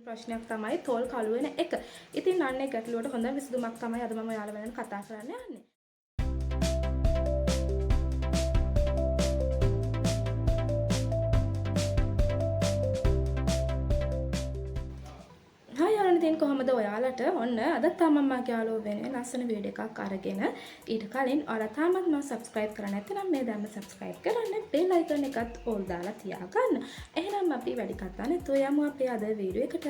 ප්‍රශ්නයක් තමයි තොල් කළු වෙන එක. ඉතින් අන්න ඒ ගැටලුවට හොඳ විසඳුමක් තමයි අද මම ඔයාලා වෙනුවෙන් කතා කරන්න යන්නේ. හායි යාළුවනේ, ඉතින් කොහොමද ඔයාලට? ඔන්න අදත් තාම මම මගේ යාළුවෝ වෙනුවෙන් ලස්සන වීඩියෝ එකක් අරගෙන. ඊට කලින් ඔයාලා තාමත් මම සබ්ස්ක්‍රයිබ් කරලා නැත්නම් මේ දැන්ම සබ්ස්ක්‍රයිබ් කරන්න, බෙල් අයිකන් එකත් ඕල් දාලා තියාගන්න. එහෙනම් අපි වැඩි කතා නැතුව යමු අපේ අද වීඩියෝ එකට.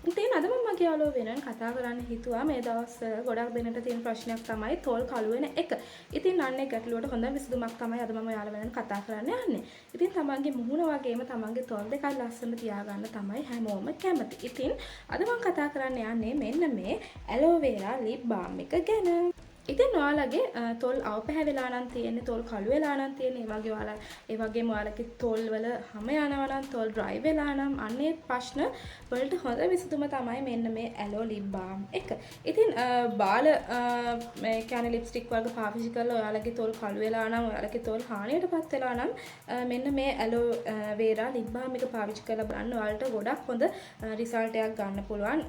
ඉතින් අද මම මගේ යාළුවෝ වෙනුවෙන් කතා කරන්න හිතුවා මේ දවස්වල ගොඩක් දෙනෙක්ට තියෙන ප්‍රශ්නයක් තමයි තොල් කළු වෙන එක. ඉතින් අන්න ඒ ගැටලුවට හොඳ විසඳුමක් තමයි අද මම ඔයාලා වෙනුවෙන් කතා කරන්න යන්නේ. ඉතින් තමන්ගේ මුහුණ වගේම තමන්ගේ තොල් දෙකත් ලස්සන තියාගන්න තමයි හැමෝම කැමති. ඉතින් අද මම කතා කරන්න යන්නේ මෙන්න මේ ඇලෝවේරා ලිප් බාම් එක ගැන. ඉතින් ඔයාලගේ තොල් අවපැහැ වෙලා නම් තියෙන්නේ, තොල් කළු වෙලා නම් තියෙන්නේ, ඒ වගේ ඔයාලා ඒ වගේම ඔයාලගේ තොල් වල හැම යනවා නම්, තොල් ඩ්‍රයි වෙලා නම් අන්න ඒ ප්‍රශ්න වලට හොඳ විසඳුම තමයි මෙන්න මේ ඇලෝ ලිප් බාම් එක. ඉතින් බාල මේ කියන්නේ ලිප්ස්ටික් වර්ග පාවිච්චි කරලා ඔයාලගේ තොල් කළු වෙලා නම්, ඔයාලගේ තොල් හානියටපත් වෙලා නම් මෙන්න මේ ඇලෝ වේරා ලිප් බාම් එක පාවිච්චි කරලා බලන්න. ඔයාලට ගොඩක් හොඳ රිසල්ට් එකක් ගන්න පුළුවන්.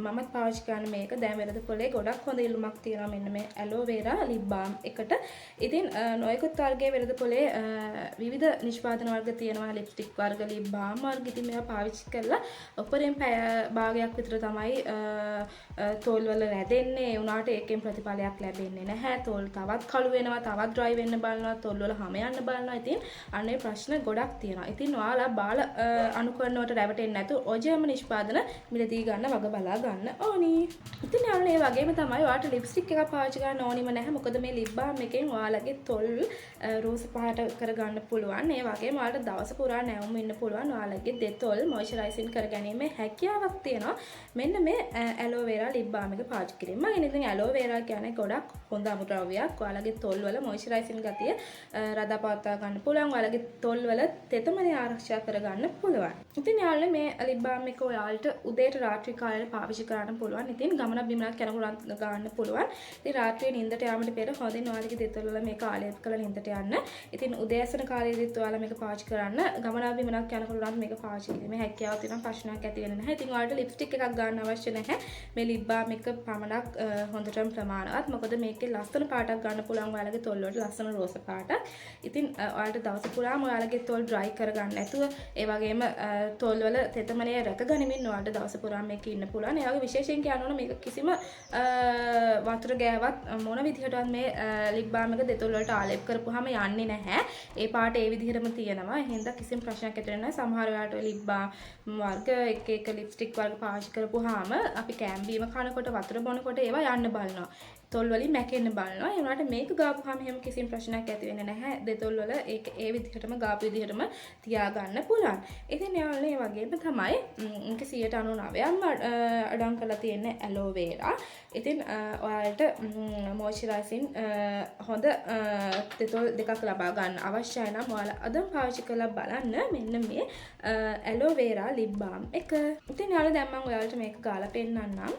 මමත් පාවිච්චි කරන්නේ මේක. දැන් වෙනද පොලේ ගොඩක් හොඳ ඉල්ලුමක් තියෙනවා මෙන්න මේ ඇලෝවේරා ලිප් බාම් එකට. ඉතින් නොයෙකුත් වර්ගයේ වෙළඳ පොලේ විවිධ නිෂ්පාදන වර්ග තියෙනවා, ලිප්ස්ටික් වර්ග, ලිප් බාම් වර්ග. ඉතින් මේවා පාවිච්චි කරලා උපරිම පැය භාගයක් විතර තමයි තොල් වල රැදෙන්නේ. ඒ වුණාට ඒකෙන් ප්‍රතිඵලයක් ලැබෙන්නේ නැහැ. තොල් තවත් කළු වෙනවා, තවත් ඩ්‍රයි වෙන්න බලනවා, තොල් වල හැම යන්න බලනවා. ඉතින් අනේ ප්‍රශ්න ගොඩක් තියෙනවා. ඉතින් ඔයාලා බාල අනුකරණ වලට රැවටෙන්නේ නැතුව ඔජම නිෂ්පාදන මිලදී ගන්න වග බලා ගන්න ඕනි. ඉතින් යාළුවනේ, ඒ වගේම තමයි ඔයාලට ලිප්ස්ටික් එකක් පාවිච්චි කරන්න ඕනිම නැහැ. මොකද මේ ලිප් බාම් එකෙන් ඔයාලගේ තොල් රෝස පාට කරගන්න පුළුවන්. ඒ වගේම ඔයාලට දවස පුරා නැවුම් ඉන්න පුළුවන්. ඔයාලගේ දෙතොල් මොයිස්චරයිසින් කරගැනීමේ හැකියාවක් තියෙනවා මෙන්න මේ ඇලෝවේරා ලිප් බාම් එක පාවිච්චි කිරීම. මම ඉතින් ඇලෝවේරා කියන්නේ ගොඩක් හොඳ අමුද්‍රව්‍යයක්. ඔයාලගේ තොල් වල මොයිස්චරයිසින් ගතිය රඳා පවත්වා ගන්න පුළුවන්. ඔයාලගේ තොල් වල තෙතමනේ ආරක්ෂා කරගන්න පුළුවන්. ඉතින් යාළුවනේ, මේ ලිප් බාම් එක ඔයාලට උදේට රාත්‍රී කාලේ පාවිච්චි කරන්න පුළුවන්. ඉතින් ගමනක් බිමනක් යනකොට ගන්න පුළුවන්. ඉතින් රාත්‍රියේ නින්දට යාමට පෙර හොඳින් ඔයාලගේ දෙතොල් වල මේක ආලේප කරලා නින්දට යන්න. ඉතින් උදෑසන කාලයේදීත් ඔයාලා මේක පාවිච්චි කරන්න. ගමනක් බිමනක් යනකොට උනත් මේක පාවිච්චි කිරීමේ හැකියාව තියෙනවා, ප්‍රශ්නයක් ඇති වෙන්නේ නැහැ. ඉතින් ඔයාලට ලිප්ස්ටික් එකක් ගන්න අවශ්‍ය නැහැ. මේ ලිප් බාම් එක පමණක් හොඳටම ප්‍රමාණවත්. මොකද මේකේ ලස්සන පාටක් ගන්න පුළුවන් ඔයාලගේ තොල් වලට, ලස්සන රෝස පාටක්. ඉතින් ඔයාලට දවස පුරාම ඔයාලගේ තොල් ඩ්‍රයි කරගන්න නැතුව, ඒ වගේම තොල් වල තෙතමනය රැකගනිමින් ඔයාලට දවස පුරාම මේක ඉන්න පුළුවන්. ඒ වගේ විශේෂයෙන් කියන්න ඕන මේක කිසිම වතුර ගෑවත් මොන විදිහටවත් මේ ලිප් බාම් එක දෙතොල් වලට ආලේප කරපුවාම යන්නේ නැහැ. ඒ පාට ඒ විදිහටම තියෙනවා. ඒ හින්දා කිසිම ප්‍රශ්නයක් ඇති වෙන්නේ නැහැ. සමහර වෙලාවට ඔය ලිප් බාම් වර්ග එක එක ලිප්ස්ටික් වර්ග පාවිච්චි කරපුවාම අපි කෑම බීම කනකොට වතුර බොනකොට ඒවා යන්න බලනවා. තොල් වලින් මැකෙන්න බලනවා. ඒ වුණාට මේක ගාපුවාම එහෙම කිසිම ප්‍රශ්නයක් ඇති වෙන්නේ නැහැ. දෙතොල් වල ඒක ඒ විදිහටම ගාපු විදිහටම තියාගන්න පුළුවන්. ඉතින් යාළුවනේ, ඒ වගේම තමයි මේක 99%ක්ම අඩං කරලා තියෙන ඇලෝවේරා. ඉතින් ඔයාලට මොයිස්චරයිසින් හොඳ දෙතොල් දෙකක් ලබා ගන්න අවශ්‍යයි නම් ඔයාලා අදම පාවිච්චි කරලා බලන්න මෙන්න මේ ඇලෝවේරා ලිප් බාම් එක. ඉතින් යාළුවනේ, දැන් මම ඔයාලට මේක ගාලා පෙන්නන්නම්.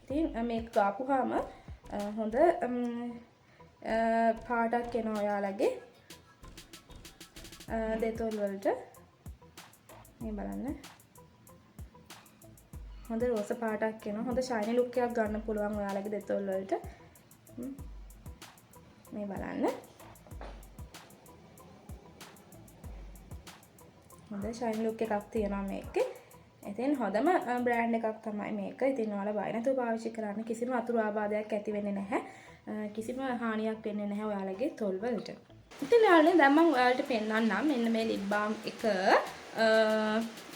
ඉතින් මේක ගාපුවාම හොඳ පාටක් එනවා ඔයාලගේ දෙතොල් වලට. මේ බලන්න. හොඳ රෝස පාටක් එනවා. හොඳ ෂයිනි ලුක් එකක් ගන්න පුළුවන් ඔයාලගේ දෙතොල් වලට. මේ බලන්න. හොඳ ෂයිනි ලුක් එකක් තියෙනවා මේකේ. ඉතින් හොඳම බ්‍රෑන්ඩ් එකක් තමයි මේක. ඉතින් ඔයාලා බය නැතුව පාවිච්චි කරන්න. කිසිම අතුරු ආබාධයක් ඇති වෙන්නේ නැහැ. කිසිම හානියක් වෙන්නේ නැහැ ඔයාලගේ තොල් වලට. ඉතින් යාළුවනේ, දැන් මම ඔයාලට පෙන්නන්නම් මෙන්න මේ ලිප් බාම් එක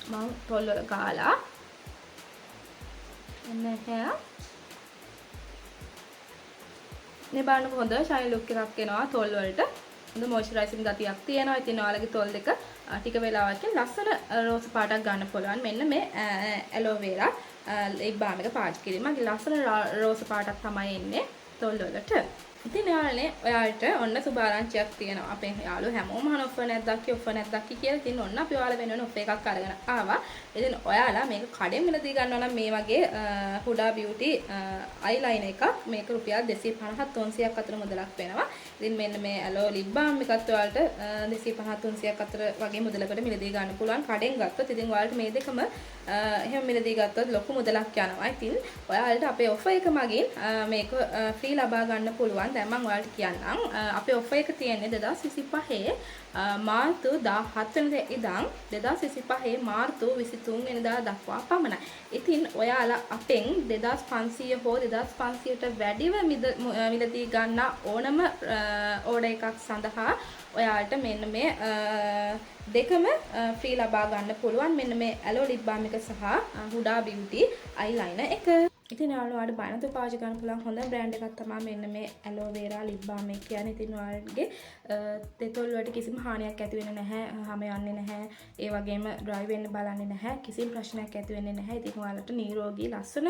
මම තොල් වල ගාලා. එන්න හැ. මේ බලන්නකො, හොඳ ෂයින් ලුක් එකක් එනවා තොල් වලට. හොඳ මොයිස්චරයිසින් ගතියක් තියෙනවා. ඉතින් ඔයාලගේ තොල් දෙක ටික වෙලාවකින් ලස්සන රෝස පාටක් ගන්න පුළුවන්. මෙන්න මේ ඇලෝවේරා ලිප් බාම් එක පාවිච්චි කිරීම. මගේ ලස්සන රෝස පාටක් තමයි එන්නේ තොල් වලට. ඉතින් යාළුවනේ, ඔයාලට ඔන්න සුභාරංචියක් තියෙනවා. අපේ යාළුවෝ හැමෝම අහන ඔෆර් නැද්ද අක්කි, ඔෆර් නැද්ද අක්කි කියලා. ඉතින් ඔන්න අපි ඔයාලා වෙනුවෙන් ඔෆර් එකක් අරගෙන ආවා. ඉතින් ඔයාලා මේක කඩෙන් මිලදී ගන්නවා නම් මේ වගේ හුඩා බියුටි අයිලයිනර් එකක් මේක රුපියල් 250 300ක් අතර මුදලක් වෙනවා. ඉතින් මෙන්න මේ ඇලෝ ලිප් බාම් එකත් ඔයාලට 250 300ක් අතර වගේ මුදලකට මිලදී ගන්න පුළුවන් කඩෙන් ගත්තොත්. ඉතින් ඔයාලට මේ දෙකම එහෙම මිලදී ගත්තොත් ලොකු මුදලක් යනවා. ඉතින් ඔයාලට අපේ ඔෆර් එක මගින් මේක ෆ්‍රී ලබා ගන්න පුළුවන්. දැන් මම ඔයාලට කියන්නම්, අපේ ඔෆර් එක තියෙන්නේ 2025 මාර්තු 17 වෙනිදා ඉඳන් 2025 මාර්තු 23 වෙනිදා දක්වා පමණයි. ඉතින් ඔයාලා අපෙන් 2500 හෝ 2500ට වැඩිව මිලදී ගන්න ඕනම ඕඩර් එකක් සඳහා ඔයාලට මෙන්න මේ දෙකම ෆ්‍රී ලබා ගන්න පුළුවන්. මෙන්න මේ ඇලෝ ලිප් බාම් එක සහ හුඩා බියුටි අයිලයිනර් එක. ඉතින් ඔයාලා ඔයාලට බය නැතුව පාවිච්චි කරන්න පුළුවන් හොඳ බ්‍රෑන්ඩ් එකක් තමයි මෙන්න මේ ඇලෝ වේරා ලිප් බාම් එක කියන්නේ. ඉතින් ඔයාලගේ දෙතොල් වලට කිසිම හානියක් ඇති වෙන්නේ නැහැ, හැම යන්නේ නැහැ, ඒ වගේම ඩ්‍රයි වෙන්න බලන්නේ නැහැ, කිසිම ප්‍රශ්නයක් ඇති වෙන්නේ නැහැ. ඉතින් ඔයාලට නිරෝගී ලස්සන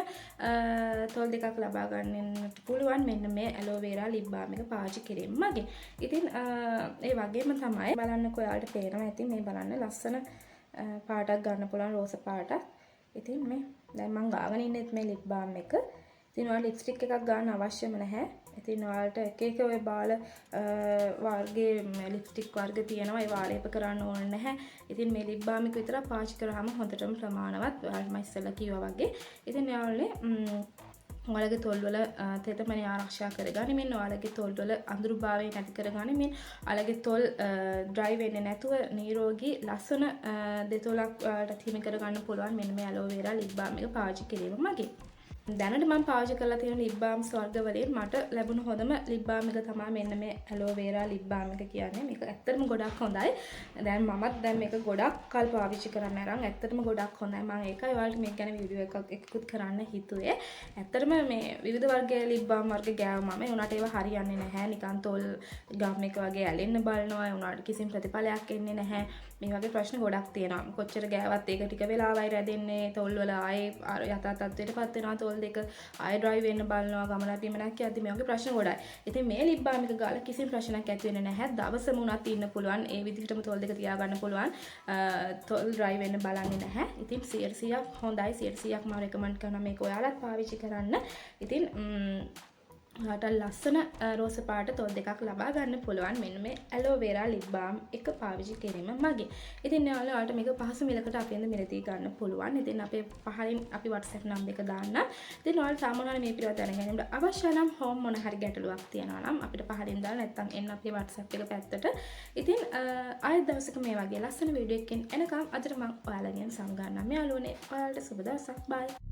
තොල් දෙකක් ලබා ගන්නට පුළුවන් මෙන්න මේ ඇලෝ වේරා ලිප් බාම් එක පාවිච්චි කිරීම මගින්. ඉතින් ඒ වගේම තමයි බලන්නකෝ, ඔයාලට පේනවා ඇති මේ බලන්න ලස්සන පාටක් ගන්න පුළුවන්, රෝස පාටක්. ඉතින් මේ දැන් මං ගාගෙන ඉන්නෙත් මේ ලිප් බාම් එක. ඉතින් ඔයාලා ලිප්ස්ටික් එකක් ගන්න අවශ්‍යම නැහැ. ඉතින් ඔයාලට එක එක ඔය බාල වර්ගයේ ලිප්ස්ටික් වර්ග තියෙනවා. ඒවා ආලේප කරන්න ඕන නැහැ. ඉතින් මේ ලිප් බාම් එක විතරක් පාවිච්චි කරාම හොඳටම ප්‍රමාණවත්. ඔයාලට මම ඉස්සෙල්ලා කිව්වා වගේ. ඉතින් ඔයාලනේ ඔයාලගේ තොල්වල තෙතමනේ ආරක්ෂා කරගනිමින්, ඔයාලගේ තොල්වල අඳුරුභාවය නැති කරගනිමින්, ඔයාලගේ තොල් ඩ්‍රයි වෙන්නේ නැතුව නිරෝගී ලස්සන දෙතොලක් ඔයාලට හිමි කරගන්න පුළුවන් මෙන්න මේ ඇලෝ වේරා ලිප් බාම් එක පාවිච්චි කිරීම මගින්. දැනට මම පාවිච්චි කරලා තියෙන ලිප් බාම්ස් වර්ග වලින් මට ලැබුණු හොඳම ලිප් බාම් එක තමයි මෙන්න මේ ඇලෝ වේරා ලිප් බාම් එක කියන්නේ. මේක ඇත්තටම ගොඩක් හොඳයි. දැන් මමත් දැන් මේක ගොඩක් කල් පාවිච්චි කරන්න අරන් ඇත්තටම ගොඩක් හොඳයි. මම ඒකයි ඔයාලට මේක ගැන වීඩියෝ එකක් එකකුත් කරන්න හිතුවේ. ඇත්තටම මේ විවිධ වර්ගයේ ලිප් බාම් වර්ග ගෑවුවා මම. ඒ වුණාට ඒවා හරියන්නේ නැහැ. නිකන් තොල් ගම් එක වගේ ඇලෙන්න බලනවා. ඒ වුණාට කිසිම ප්‍රතිඵලයක් එන්නේ නැහැ. මේ වගේ ප්‍රශ්න ගොඩක් තියෙනවා. කොච්චර ගෑවත් ඒක ටික වෙලාවයි රැඳෙන්නේ. තොල් වල ආයේ අර යථා තත්ත්වයට පත් වෙනවා. තොල් දෙක ආයෙ ඩ්‍රයි වෙන්න බලනවා. ගමලා බිමනක් යද්දි මේ වගේ ප්‍රශ්න ගොඩයි. ඉතින් මේ ලිප් බාම් එක ගාලා කිසිම ප්‍රශ්නයක් ඇති වෙන්නේ නැහැ. දවසම වුණත් ඉන්න පුළුවන්. ඒ විදිහටම තොල් දෙක තියාගන්න පුළුවන්. තොල් ඩ්‍රයි වෙන්න බලන්නේ නැහැ. ඉතින් 100%ක් හොඳයි. 100%ක් මම රෙකමන්ඩ් කරනවා මේක ඔයාලත් පාවිච්චි කරන්න. ඉතින් ඔයාලට ලස්සන රෝස පාට තොල් දෙකක් ලබා ගන්න පුළුවන් මෙන්න මේ ඇලෝ වේරා ලිප් බාම් එක පාවිච්චි කිරීම මගින්. ඉතින් ඔයාලා ඔයාලට මේක පහසු මිලකට අපෙන්ද මිලදී ගන්න පුළුවන්. ඉතින් අපේ පහලින් අපි WhatsApp number එක දාන්න. ඉතින් ඔයාලා සාමාන්‍යයෙන් මේ පිළිබඳව දැන ගැනීමට අවශ්‍ය නම් හෝම් මොන හරි ගැටලුවක් තියෙනවා නම් අපිට පහලින් දාලා නැත්නම් එන්න අපේ WhatsApp එක පැත්තට. ඉතින් ආයෙත් දවසක මේ වගේ ලස්සන වීඩියෝ එකකින් එනකම් අදට මං ඔයාලගෙන් සමුගන්නම් යාළුවනේ. ඔයාලට සුබ දවසක්. බයි.